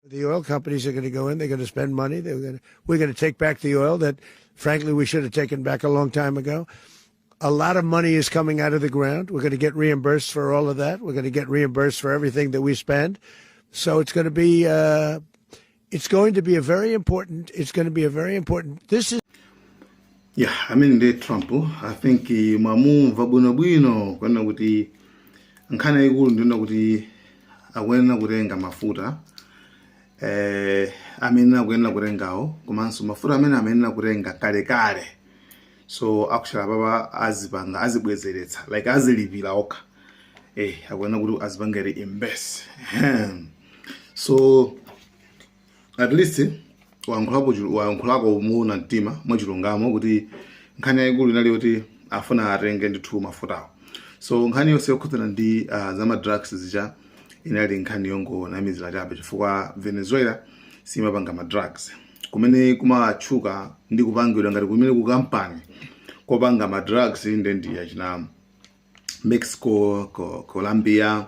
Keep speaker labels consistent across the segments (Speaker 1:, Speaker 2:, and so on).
Speaker 1: The oil companies are going to go in. They're going to spend money. We're going to take back the oil that, frankly, we should have taken back a long time ago. A lot of money is coming out of the ground. We're going to get reimbursed for all of that. We're going to get reimbursed for everything that we spend. So it's going to be a very important. It's going to be a very important. This is
Speaker 2: Yeah, amene ndi Trump. I think mwamumva bwinobwino kuona kuti nkhani yayikulu ndiona kuti akuyenera kutenga mafuta amene akuyenera kutengawo, komanso mafuta amene amayenera kutenga kalekale. So actually apapa azipanga, azibwezeretsa, like azilipira okha, akuyenera kuti azipange reimburse. So at least wayankhulapo, wayankhulako muona mtima mwachilungamo kuti nkhani yayikulu inali kuti afuna atenge ndithu mafutawo. So nkhani yonse yokhudzana ndi za ma drugs zija inali nkhani yongonamizira chabe, chifukwa Venezuela simapanga ma drugs. Kumene kumatchuka ndi kupangidwa ngati kumene ku kampani kopanga ma drugs nde ndi yachina Mexico, Colombia.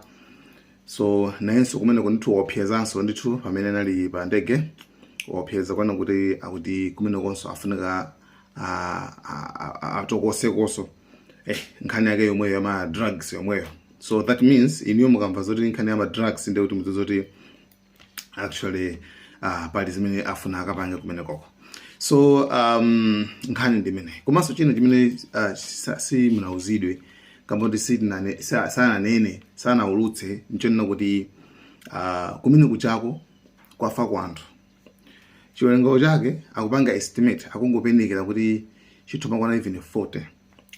Speaker 2: So nayenso kumeneko ndithu waopsezanso ndithu pamene anali pa ndege, waopseza kwana kuti akuti kumenekonso afunika atokosekonso nkhani yake yomweyo yama drugs yomweyo. So that means iniyo mukamva zoti nkhani ya ma drugs, ndiye kuti mudziwe zoti actually pali zimene afuna akapange kumenekoko. So nkhani ndi imene. Komanso china chimene simunauzidwe kamboti sananene, sanaulutse, nchonena kuti kumene kuchako kwafa kwanthu, chiwerengero chake akupanga estimate, akungopenekera kuti chithu makwana even 40,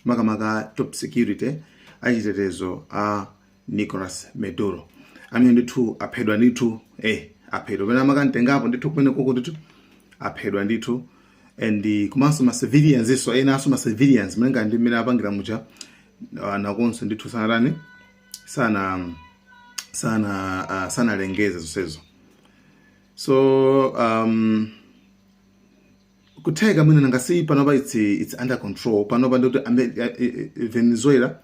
Speaker 2: makamaka top security, achitetezo a Nicolas Maduro amene ndithu aphedwa ndithu, aphedwa pamene amakamtengapo ndithu kumene koko, ndithu aphedwa ndithu. And komanso ma civilians iso, enanso ma civilians malinga ndi mmene apangira muja, nakonso ndithu sanatani, sanalengeze zonsezo. So kutheka mwina nangasi panopa it's under control panopa, ndikuti Venezuela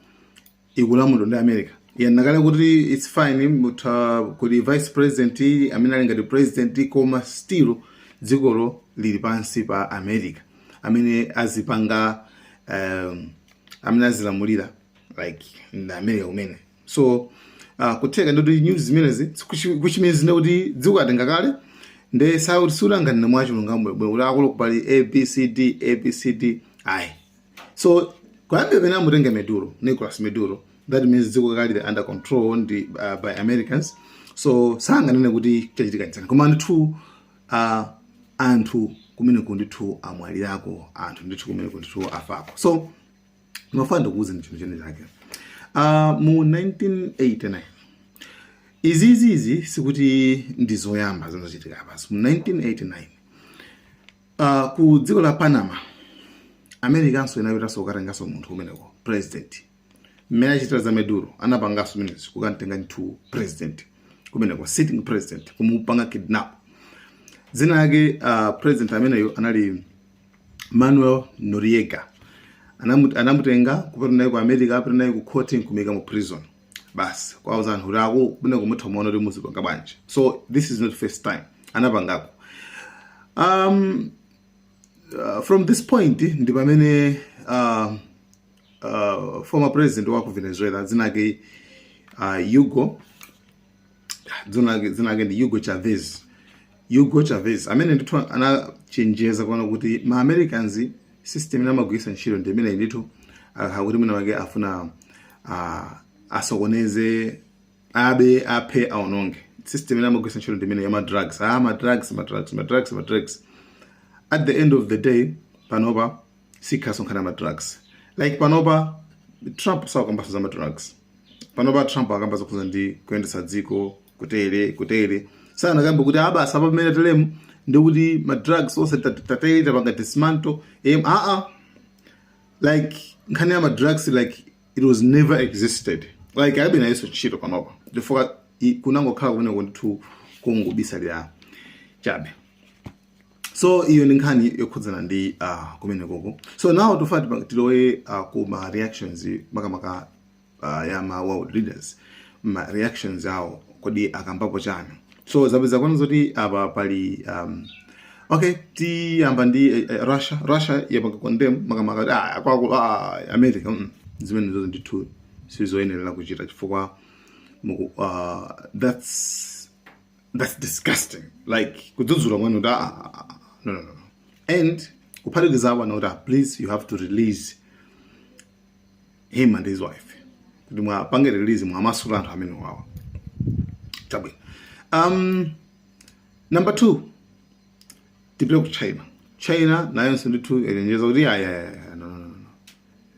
Speaker 2: ikulamulidwa ndi America. Yanakale kuti it's fine, mutha kuti vice president amene ali ngati president, koma still dzikolo lili pansi pa America amene azipanga, amene azilamulira like ndi America kumene. So kutheka ndikuti news zimenezi kuchimezi ndikuti dziko atenga kale, nde saulanganira mwachilungamo bwino kuti akulu pali A B C D, A B C D, ayi. So kuyambira pamene amutenga Maduro, Nicolas Maduro, that means dziko kali under control ndi by Americans. So sanganene kuti chachitika nchani, koma ndithu anthu kumeneko ndithu amwalirako, anthu ndithu kumeneko ndithu afako. So ndimafuna ndikuwuzeni chinthu chene chake. Mu 1989, izizizi sikuti ndizoyamba zinazochitika apaso. Mu 1989 ku dziko la Panama, Americanso inapitanso kukatenganso munthu kumeneko, president. Mmene achitira za Maduro, anapanganso zimenezi, kukamtenga ndithu president kumeneko, sitting president, kumupanga kidnap. Dzina lake president ameneyo anali Manuel Noriega. Anamutenga kupita naye ku America, apita naye ku court, nkumika mu prison basi, kwauza anthu kuti aku kumene kumutha muona kuti muzipanga bwanji. So this is not first time, anapangako. From this point ndi pamene former president wa ku Venezuela, dzina lake Hugo, dzina lake ndi Hugo Chavez, Hugo Chavez amene ndithu anachenjeza kuona kuti ma Americans system imene amagwiritsa ntchito ndi imene ndithu akakhala kuti mwina wake afuna asokoneze, abe, aphe, aononge. System imene amagwiritsa ntchito ndi imene ya ma drugs, ma drugs, ma drugs, ma drugs, ma drugs. At the end of the day, panopa sikhaso nkhani ya ma drugs. Like panopa Trump sakukambaso za ma drugs. Panopa Trump akamba zokhuza ndi kuyendetsa dziko kutere kutere. Sanakambe kuti abasa apa pamene telemu ndikuti ma drugs onse tatere, tapanga dismantle aa. Like nkhani ya ma drugs, like it was never existed, like alibe nayenso ntchito panopa, chifukwa kunangokhala kumeneko ndithu kungobisalira chabe. So iyo ndi nkhani yokhudzana ndi kumenekoko. So now tofuna tilowe ku ma reactions, makamaka ya ma world leaders, ma reactions awo. Kodi akambapo chani? So zapeza kwanu zoti apa pali okay, tiyamba ndi Russia. Russia yapanga condemn makamaka akwaku America zimene zozo ndithu sizoyenerera kuchita chifukwa that's disgusting, like kudzudzula mwanu kuti no, no, no, no. And kuphatikiza apo anoti, "Please, you have to release him and his wife," kuti mwapange release, mwamasula anthu amene wawa. Chabwino. Number two, tipite ku China. China nayonso ndithu yachenjeza kuti aya, no, no, no, no,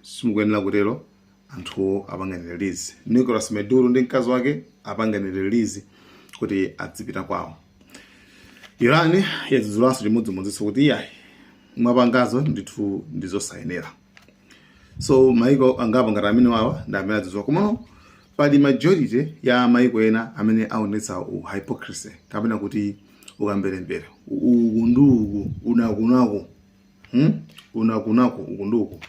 Speaker 2: simukuyenera kutero. Anthuwo apangani release, Nicolas Maduro ndi mkazi wake apangani release kuti adzipita kwawo. Iran yadzudzulanso chimodzimodzinso kuti iyayi, mwapangazo ndithu ndizosayenera. So maiko angapo ngati amene wawa ndi amene adzudzula, komano pali majority ya maiko ena amene aonetsa u hypocrisy kapena kuti ukamberembere, uku ndi uku, unakunako, Unakunako, uku ndi uku.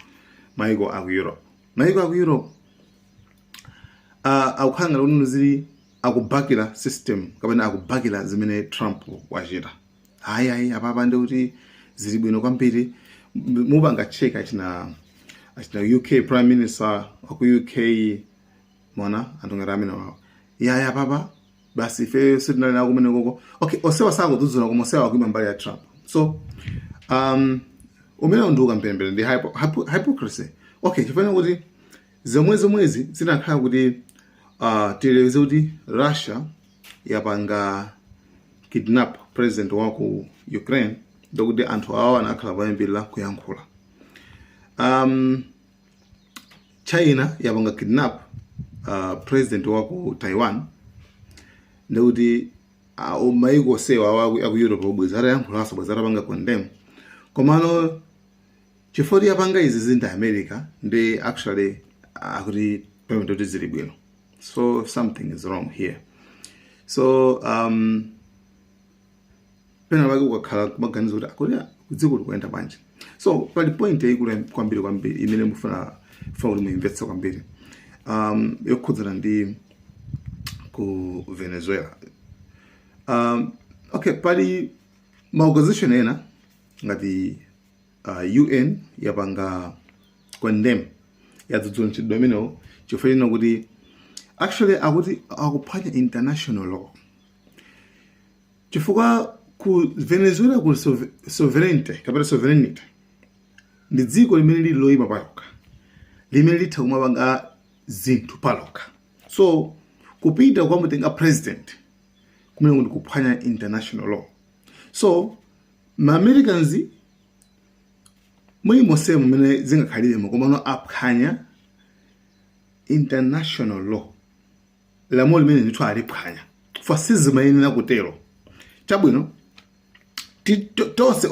Speaker 2: Maiko aku Europe, maiko aku Europe akukhala ngati kuti zili akubakira system kapena akubakira zimene Trump wachita. Hayi, hayi, apapa ndi kuti zili bwino kwambiri. Mupanga check achina UK prime minister waku UK, mona anthu ngati amene wawo, yaya, apapa basi, ife sitinali nawo kumene koko. Okay, osewa sakudzudzula, koma osewa akuima mbali ya Trump. So umene ndi ukamberembere, ndi hypocrisy. Okay, chifukwa kuti zomwe zomwezi zinakhala kuti tiyelekeze kuti Russia yapanga kidnap president wa ku Ukraine, ndokuti anthu awa anakhala poyambirira kuyankhula. China yapanga kidnap president wa ku Taiwan, ndikuti maiko osewa awa aku Europe obweza atayankhulanso, bweza atapanga condemn. Komano chifukwa yapanga izi zindi America, ndi actually akuti pamene kuti zili bwino. So something is wrong here. So pena pake ukakhala kumaganiza kuti akuti dziko likuyenda bwanji. So pali point yayikulu kwambiri kwambiri imene mufuna funa kuti muyimvetse kwambiri yokhudzana ndi ku Venezuela. Okay, pali maorganization ena ngati UN yapanga condemn, yadzudzula mchitidwe amenewo chifukwa china kuti actually akuti akuphwanya international law, chifukwa ku Venezuela kuli sovereignty kapena sovereignty, ndi dziko limene lili loyima palokha, limene litha kumapanga zinthu palokha. So kupita kukamutenga president kumene ndi kuphwanya international law. So ma Americans muli monsemo mmene zingakhaliremo, komano aphwanya international law, lamulo limene ndithu aliphwanya fa sizimayenera kutero. Chabwino, tonse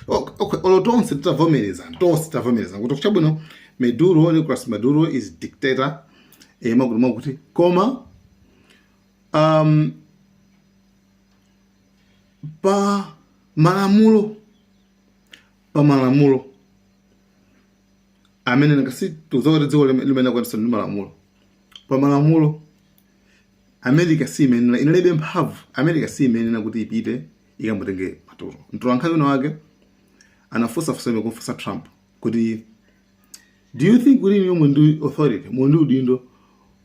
Speaker 2: okay, olo tonse titavomereza, tonse titavomereza kuti chabwino, Maduro, Nicolas Maduro is dictator, makuti makuti, koma pa malamulo amene ngasi tikudziwa kuti dziko limene akwanisa ndi malamulo, pa malamulo America si imenena, inalibe mphamvu. America si imenena kuti ipite ikamutenge Maduro. Mtolankhani wina wake anafunsafunsa, kumfunsa Trump kuti, "Do you think kuti inuyo muli ndi authority, muli ndi udindo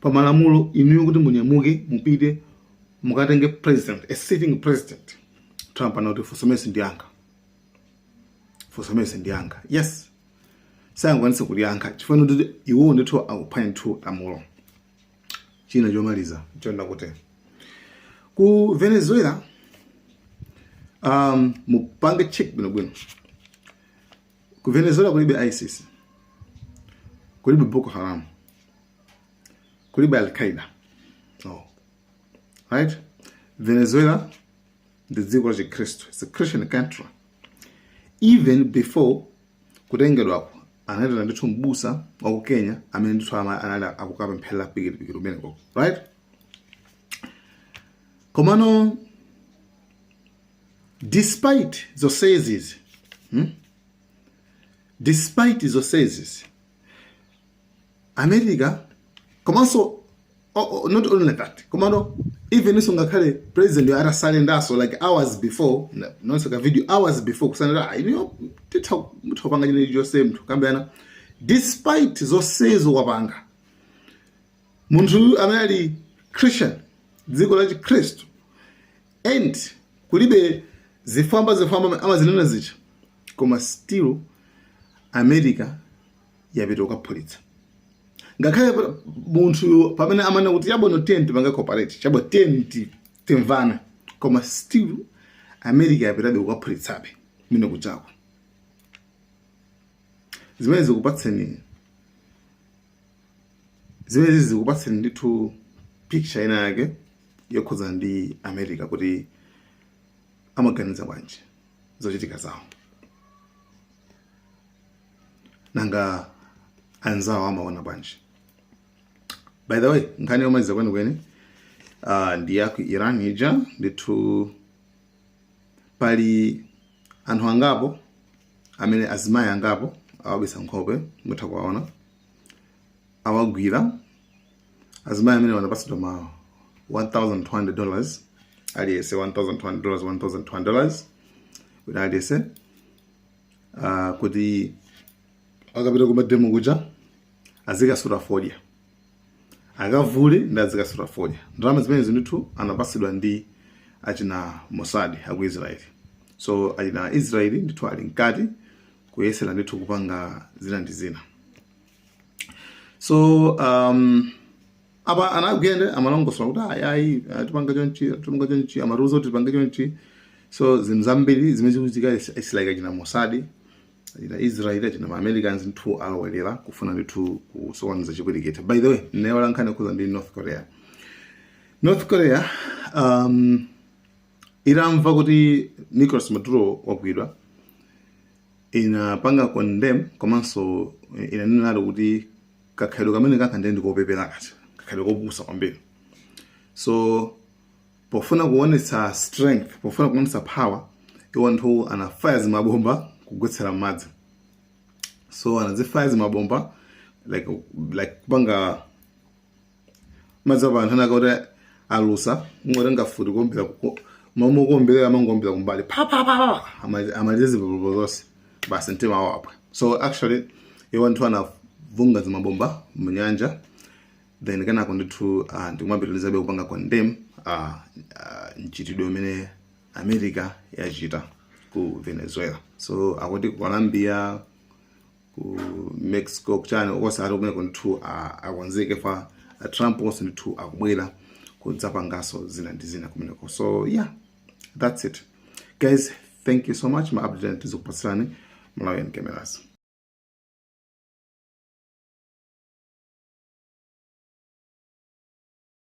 Speaker 2: pa malamulo inuyo kuti munyamuke mupite mukatenge president, a sitting president?" Trump anati, "Funso mese ndiyankha, funso mese ndiyankha." Yes, sayangwanise kuliyankha chifukwa kuti iwo ndithu akuphwanya ndithu lamulo. China chomaliza chonena kuti ku Venezuela, mupange check bwinobwino, ku Venezuela kulibe ISIS, kulibe Boko Haram, kulibe Al Qaeda, no, right? Venezuela ndi dziko la Chikhristu. It's a Christian country. Even before kutengedwako anatera ndithu mbusa wa ku Kenya amene ndithu anali akukapemphera pikipiki kumeneko, right? Komano despite zonsezi, Despite zonsezi, America komanso Oh, not only that, komano even iso ngakhale president yo atasalendaso like hours before, nonse ka video hours before kusanena, "Ah, iniyo titha mutha kupanga chine chilichonse muthu kambiyana." Despite zonsezo wapanga munthu amene ali Christian, dziko la Chikhristu, and kulibe zifamba zifamba amazinena zicha, koma still America yapita kukaphulitsa. Ngakhale munthu pamene amanena kuti chabwino, tiye tipange cooperate, chabwino, tiye timvane, koma still America yapitabe kukaphulitsabe kumene kuchako. Zimene zikupatseni ndithu picture ina yake yokhudzana ndi America, kuti amaganiza bwanji zochitika zawo, nanga anzawo amaona bwanji. By the way, nkhani yomaliza kwenikweni ndi yaku Iran ija. Ndithu pali anthu angapo amene, azimayi angapo awabisa nkhope, mutha kuwaona, awagwira. Azimayi amene wanapatsidwa ma $1200 aliyense, $1200, $1200 kuti aliyense, kuti akapita ku mademo kuja azikasuta fodya, akavule ndi azikasuta fodya. Ndalama zimenezi ndithu anapatsidwa ndi achina Mossad aku Israeli. So achina Israeli ndithu ali mkati kuyesera ndithu kupanga zina ndi zina. So apa anagwende amalongosola kuti ayi, ayi, tipanga chonchi, tipanga chonchi, amatiuza kuti tipange chonchi. So zinthu zambiri zimene zikuchitika is like achina Mossad, achina Israel, achina ma Americans ndithu alowelera kufuna ndithu kusokoneza chipwirikiti. By the way, ndinaiwala nkhani yokhuza ndi North Korea. North Korea itamva kuti Nicolas Maduro wagwidwa, inapanga condemn, komanso inanenalo kuti kakhalidwe kamene kakha ndi kopepera kacha, kakhalidwe kopusa kwambiri. So pofuna kuonetsa strength, pofuna kuonetsa power, iwo anthu anafaya zimabomba kugwetsera m'madzi. So anazifaya zimabomba like kupanga madzi apo anthu anaka kuti alusa ngotenga futi kuombera, momwe kuombera amangombera kumbali pa pa pa pa, amalize zipolopolo zonse basi, mtima wawo. So actually iwo anthu anavunga zimabomba munyanja, then kenako ndithu ndikumapitirizabe kupanga condemn mchitidwe umene America yachita ku Venezuela. So akuti ku Colombia, ku Mexico, kuchani konse, ati kumeneko ndithu akonzeke fa Trump onse ndithu akubwera kudzapangaso zina ndi zina kumeneko. So yeah, that's it guys, thank you so much. Ma update tizikupatsirani Malawian Cameras.